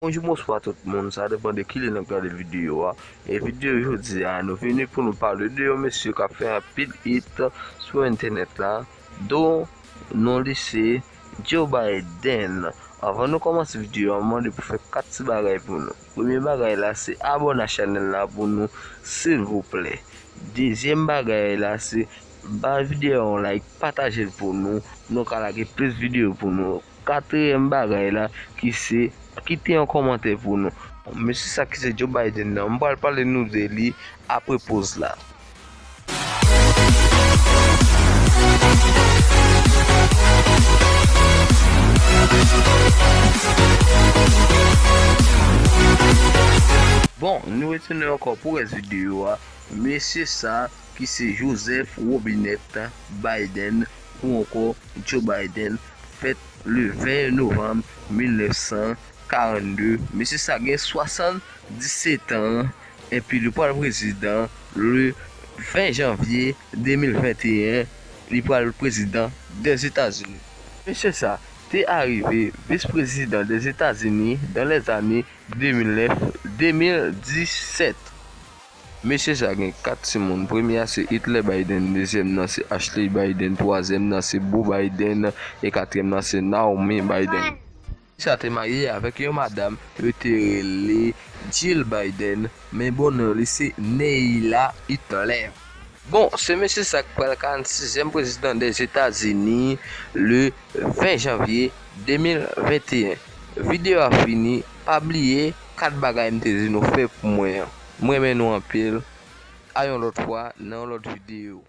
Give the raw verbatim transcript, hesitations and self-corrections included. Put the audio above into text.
Bonjou, bonswa tout moun, sa depann de kilè n ap gade videyo a. E videyo jodi a, nou vini pou nou pale de yon mesye k ap fè anpil hit sou entènèt la, dont non li se Joe Biden. Anvan nou kòmanse videyo a, m mande pou fè kat ti bagay pou nou. Premye bagay la, se abòne a chanèl la pou nou, silvouplè. Dezyèm bagay la, se ba videyo a yon like, pataje l pou nou, nou ka lage plis videyo pou nou. Katriyèm bagay la, ki se kite yon kòmantè pou nou. Mesye sa ki se Joe Biden nan, m pral pale nou de li apre poz la. Bon, nou retounen ankò pou rès videyo a. Mesye sa ki se Joseph Robinette Biden, ou ankò Joe Biden, fèt le ven novanm mil nèf san karannde. Mesye sa gen swasanndisèt an, epi li pral prezidan le ven janvye de mil venteyen. Li pral prezidan Dèzetazini. Mesye sa te arive vis prezidan Dèzetazini dan lèzane de mil nèf, de mil disèt. Mesye sa gen kat timoun. Premye a se Hitler Biden, dezyèm nan se Ashley Biden, twazyèm nan se Beau Biden, e katriyèm nan se Naomi Biden. Sa te marye avèk yon madanm, yo te rele Jill Biden, men bon non li se Neila Hitler. Bon, se mesye sa k pral karannsizyèm prezidan Dèzetazini le ven janvye de mil venteyen. Videyo a fini, pa bliye kat bagay m te di nou fè pou mwen an. M renmen nou anpil. A yon lòt fwa, nan yon lòt videyo.